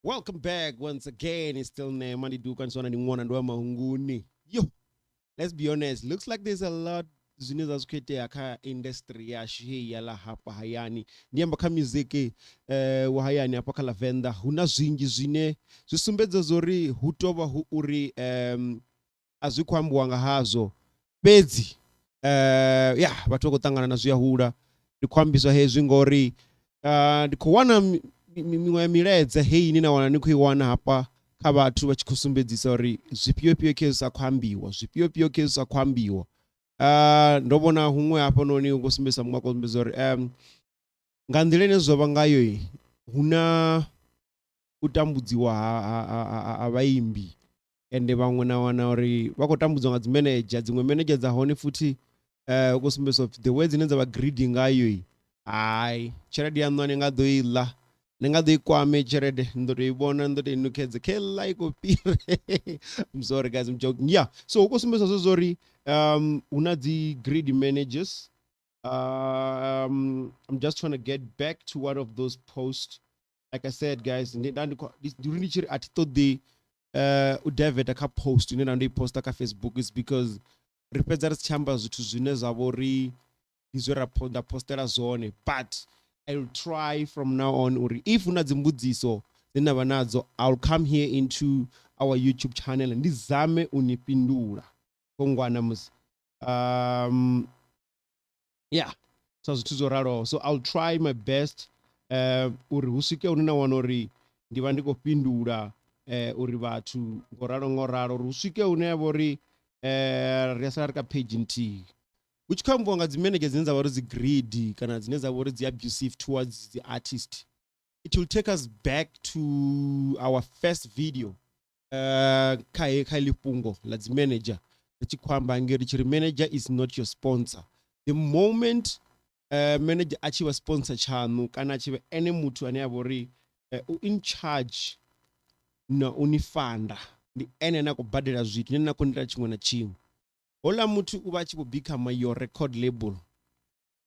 Welcome back once again. It's still Nema Ndiduka Nswana Ndingwana Ndwa Mahunguni. Yo, let's be honest. Looks like there's a lot zwine zwa zwi khou itea kha industry yashu heyi ya ḽa hafha hayani. Ndi amba kha music wa hayani hafha kha ḽa Venḓa hu na zwinzhi zwine zwi sumbedza zwori hu tovha hu uri a zwi khou ambiwa nga hazwo fhedzi ya vhathu vha khou ṱangana na zwi a hula. Ndi khou ambiswa hezwi ngori ndi khou wana miṅwe ya milaedza heyi ine na wana ni khou i wana hafha kha vhathu vha tshi khou sumbedzisa uri zwifhio fhio khezwi sa khou ambiwa, zwifhio fhio khezwi sa khou ambiwa. Ndo vhona huṅwe hafhanoni hu khou sumbedzisa, muṅwe a khou sumbedza uri nga nḓila ine zwa vha ngayo hu na u tambudziwa ha vhaimbi, ende vhaṅwe na wana uri vha khou tambudziwa nga dzi manager. Dziṅwe manager dza hone futhi hu khou sumbedzisa upfi the way dzine dza vha greedy ngayo, hai, tshelede yaṋu a ni nga ḓo i ḽa, ni nga ḓo i kwame tshelede, ni ḓo tou i vhona, ni ḓo tou i nukhedza khe ḽa i khou fhira. I'm sorry guys, I'm joking. Yeah, so hu khou sumbedzisa zwo uri hu na dzi greedy managers. I'm just trying to get back to one of those posts. Like I said guys, ndi uri ndi tshi ri a thi ṱoḓi u diverta kha post ine nda ndo i posta kha Facebook is because ri fhedza ri si tsha amba zwithu zwine zwa vho ri ndi zwe ra nda postela zwone, but I will try from now on uri if hu na dzimbudziso dzine nda vha nadzo, I will come here into our YouTube channel ndi zame u ni fhindula khongwana musi yeah, so zwithu zwo raloho. So I'll try my best uri hu swike hune na wana uri ndi vha ndi khou fhindula uri vhathu ngo ralo ngo ralo, uri hu swike hune ya vha uri ri a sala ri kha page nthihi. Hu tshi khou ambiwa nga dzi manager dzine dza vha uri dzi greedy kana dzine dza vha uri dzi abusive towards the artist, it will take us back to our first video kha heḽi fhungo ḽa dzi manager, ri tshi khou amba ngei ri tshi ri manager is not your sponsor. The moment manager a tshi vha sponsor tshaṋu kana a tshi vha ene muthu ane a vha uri u in charge na u ni fanda, ndi ene ane a khou badela zwithu, ndi ene a khou nita tshiṅwe na tshiṅwe, houḽa muthu u vha a tshi vho become your record label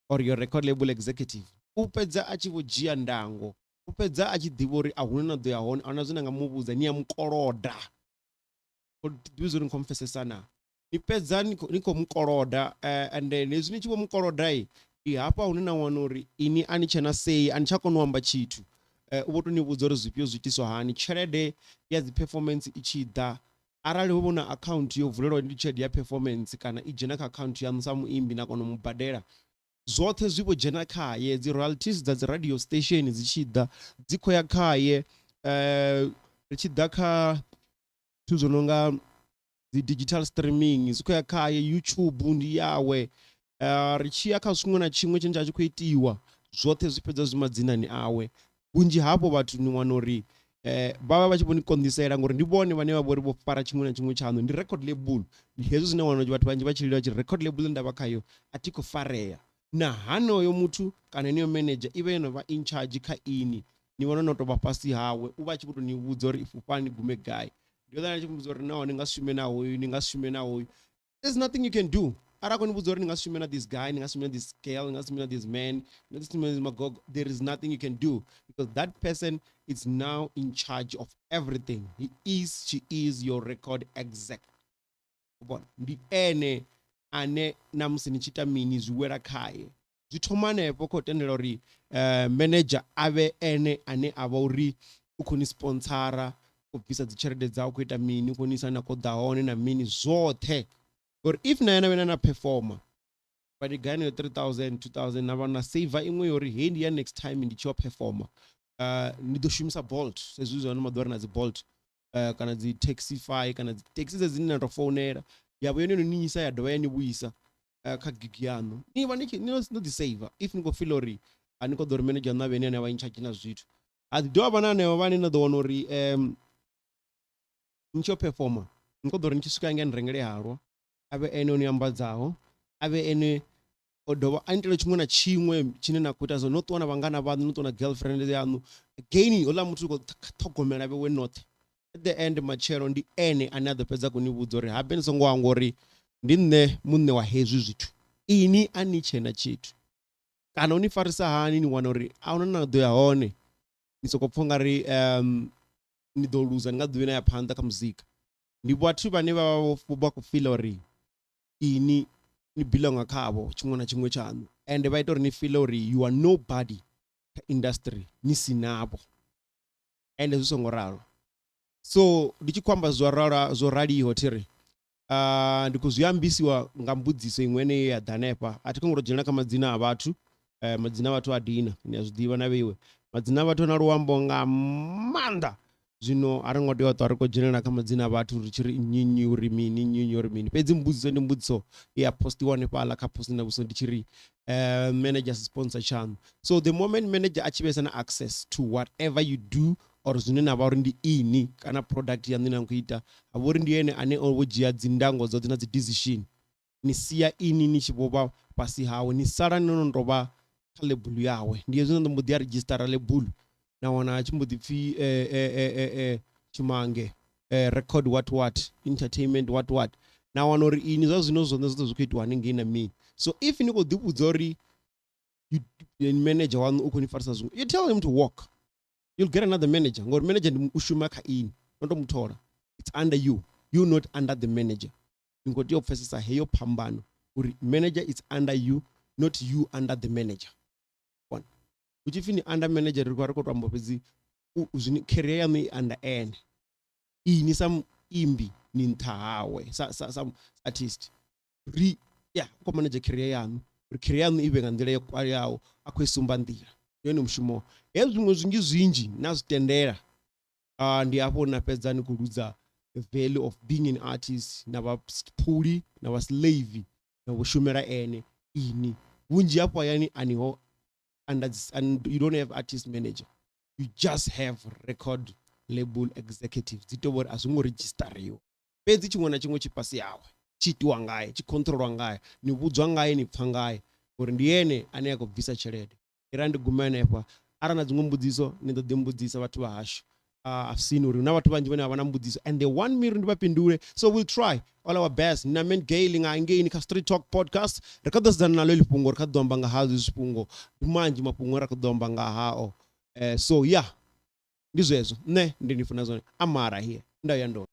or your record label executive. U fhedza a tshi vho dzhia ndango, u fhedza a tshi ḓivha uri a huna na ḓo ya hone, a huna zwine nga mu vhudza, ni ya mukoloda. Ḓivhi uri ni khou mpfesesa na? Ni fhedza ni khou mukoloda, and then hezwi ni tshi vho mukoloda, ndi hafha hune na wana uri ini a ni tshena sei, a ni tsha kona u amba tshithu. U vho to ni vhudza uri zwifhio zwi itiswa hani. Tshelede ya dzi performance i tshi ḓa, arali hu vha na account yo vulelwa ndi tshelede ya performance kana i dzhena kha account yaṋu sa muimbi na kona u mu badela, zwoṱhe zwi vho dzhena khaye. Dzi royalties dza dzi radio station dzi tshi ḓa dzi khou ya khaye. Ri tshi ḓa kha zwithu zwo no nga dzi digital streaming zwi khou ya khaye, YouTube ndi yawe. Ri tshi ya kha tshiṅwe na tshiṅwe tshine tsha tshi khou itiwa, zwoṱhe zwi fhedza zwi madzinani awe. Vhunzhi hafho vhathu ni wana uri vha vha vha tshi vho ni konḓisela ngori ndi vhone vhane vha vhori vho fara tshiṅwe na tshiṅwe tshaṋu, ndi record label. Ndi hezwi zwine wana vhathu vhanzhi vha tshi lila tshi record label nda vha khayo a thi khou farea na hanoyo muthu kana heneyo manager i vha yo no vha in charge kha ini, ni vhona no tou vha fhasi hawe, u vha a tshi vho tou ni vhudza uri fhufhani ni gume gai. Ndi ḓo tshi vhudza uri naho ni nga shume na hoyu, ni nga shume na hoyu, there's nothing you can do. Arali a khou ni vhudza uri ni nga shume na this guy, ni nga shume na this girl, ni nga shume na this man, ni nga shume na this magogo, there is nothing you can do because that person is now in charge of everything. He is, she is your record exec. Vhona, ndi ene ane na musi ni tshi ita mini zwi wela khaye. Zwi thoma hanefho khou tendela uri manager a vhe ene ane a vha uri u khou ni sponsora, u bvisa dzi tshelede dzawe, khou ita mini, u khou ni isa na khou ḓa hone na mini zwoṱhe. Ngori if na yena vhena na performer vha ḓi gaya heneyo 3000, 2000, na vha na saver iṅwe ya uri heyi ndi ya next time ndi tshi yo performer, ndi ḓo shumisa Bolt, sa izwi ano maḓuvha ri na dzi Bolt kana dzi Taxify kana dzi taxi dzedzi dzine na tou founela ya vha yone no ni isa ya dovha ya ni vhuisa kha gig yaṋu, ni vha ni no ḓi saver if ni khou feel uri a ni khou ḓo uri manager waṋu a vhe ene ane a vha in charge na zwithu. Ha ḓi dovha vha na hanevha vhane na ḓo wana uri ni tshi yo performer ni khou ḓo uri ni tshi swika ngei ni rengele halwa, a vhe ene o ni ambadzaho, a vhe ene o dovha a itele tshiṅwe na tshiṅwe tshine na khou ita zwone, no ṱuwa na vhangana vhaṋu, no ṱuwa na girlfriend yaṋu, again houḽa muthu u khou ṱhogomela vhewe noṱhe. At the end matshelo ndi ene ane a ḓo fhedza khou ni vhudza uri habe ni songo hangwa uri ndi nṋe muṋe wa hezwi zwithu, ini a ni tshena tshithu. Kana u ni farisa hani, ni wana uri a huna na ḓo ya hone, ni soko pfha ungari Ni ḓo luza, ni nga ḓi vhe na ya phanḓa kha muzika. Ndi vhathu vhane vha vha vha khou fila uri ini ni belonga khavho, tshiṅwe na tshiṅwe tshaṋu, and vha ita uri ni feel uri you are nobody kha industry ni si navho, ende zwi songo ralo. So ndi tshi khou amba zwo ralo, zwo raliho thiri ndi khou zwi ambisiwa nga mbudziso iṅwe ene ya ḓa hanefha. A thi khou ngo dzhena kha madzina a vhathu, madzina a vhathu a dina, ni a zwi ḓivha na vheiwe madzina a vhathu na luambo nga maanḓa. Zwino a ri ngo tea u ṱwa ri khou dzhenela kha madzina a vhathu ri tshi ri nnyi nnyi uri mini, nnyi nnyi uri mini. Fhedzi mbudziso ndi mbudziso ye ya postiwa hanefhaḽa kha post nda vhudziso ndi tshi ri manager sponsor tshaṋu. So the moment manager a tshi vhesa na access to whatever you do or zwine na vha uri ndi ini kana product yaṋu ine na khou ita, ha vha uri ndi ene ane o vho dzhia dzi ndango dzoṱhe na dzi decision, ni sia ini ni tshi vho vha fhasi hawe, ni sala no no tovha kha label yawe. Ndi hezwi na mbo ḓi ya redzhisitara label, na wana a tshi mbo ḓi pfhi Tshimange record what what entertainment what what, na wana uri ini zwa zwino zwone zwoṱhe zwi khou itiwa haningei na mini. So if ni khou ḓi vhudza uri manager waṋu u khou ni farisa zwiṅwe, you tell him to walk, you'll get another manager, ngori manager ndi u shuma kha ini, no to muthola, it's under you, you not under the manager. Ni khou tea u pfesesa heyo phambano uri manager is under you, not you under the manager. One hu tshi pfi ni under manager, ri khou ri khou to amba fhedzi zwine career yaṋu i under ene, ini sa muimbi ni nṱha hawe, sa artist ri ya u khou manager career yaṋu, uri career yaṋu i vhe nga nḓila yo kwaleaho, a khou i sumba nḓila, ndi yone mushumo. Hezwi zwiṅwe zwinzhi zwinzhi na zwi tendela, ndi hafho na fhedza ni khou ludza the value of being an artist, na vha phuli na vha slave na vho shumela ene ini. Vhunzhi hafho hayani aniho under this, and you don't have artist manager, you just have record label executive. Dzi tou vha uri a zwi ngo redzhisitariwa, fhedzi tshiṅwe na tshiṅwe tshi fhasi hawe, tshi itiwa ngae, tshi controlwa ngae, ni vhudzwa ngae, ni pfha ngae, uri ndi ene ane a khou bvisa tshelede. Ira ndi gume hanefha. Arali na dziṅwe mbudziso ni ḓo ḓi mbudzisa, vhathu vha hashu. I've seen uri hu na vhathu vhanzhi vhane vha vha na mbudziso and they want me uri ndi vha fhindule, so we'll try all our best. Na Man Gale nga ngeini kha Street Talk Podcast, ri kha ḓo sedzana nalo ili fhungo, ri kha ḓo amba nga hazwo hezwi fhungo, ndi manzhi mafhungo ra kha ḓo amba nga hao. So yeah, ndi zwezwo, nṋe ndi ni funa zwone amara here nda ya ndo.